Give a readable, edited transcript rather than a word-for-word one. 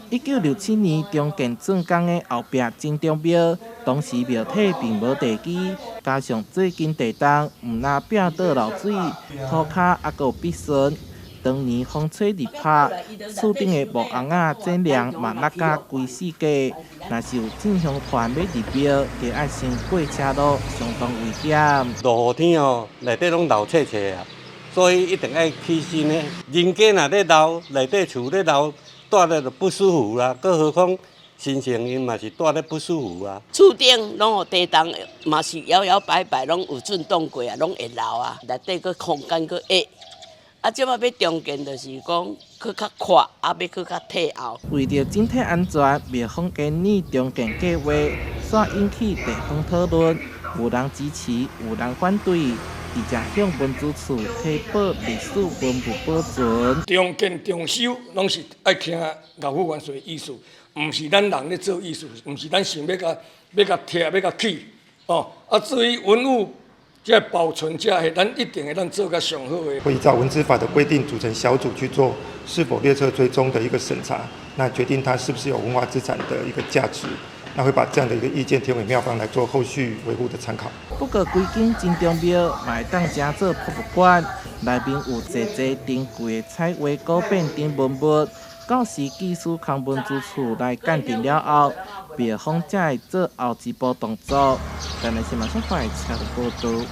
1967年重建竄工的後壁真中廟，當時廟體並無地基，加上最近地動，毋但壁倒漏水，塗跤猶閣有筆順。當年風吹日拍，厝頂的木尪仔頂梁嘛落甲規四界。若是有進香團欲入廟，就愛先過車路，相當危險。落雨天吼，內底攏漏脆脆啊，所以一定愛起新的。人家若咧漏，內底厝咧漏，蹛咧就不舒服啦。閣何況神聖𪜶嘛是蹛咧不舒服啊。厝頂攏予地動，嘛是搖搖擺擺，攏有震動過啊，攏會漏啊。內底閣空間閣狹。啊，這擺欲重建，就是講閣較闊，啊，欲閣較退後。為著整體安全，廟方建議重建計劃，煞引起地方討論，有人支持，有人反對，而且向文資處提報歷史文物保存。重建重修攏是愛聽外府元帥的意思，毋是咱人咧做意思，毋是咱想欲共欲共拆欲共起，哦。啊，至於文物這保存這個，咱一定會當做較上好的。會依照文資法的規定組成小組去做是否列冊追蹤的一個審查，那決定它是不是有文化資產的一個價值，那會把這樣的一個意見提供給廟方來做後續維護的參考。不過，規間真中廟嘛會當成做博物館，內面有濟濟珍貴的彩畫、古變等文物。到時技師崁文資處來鑑定了後，廟方才會做後一步動作。台南新聞小快車報道。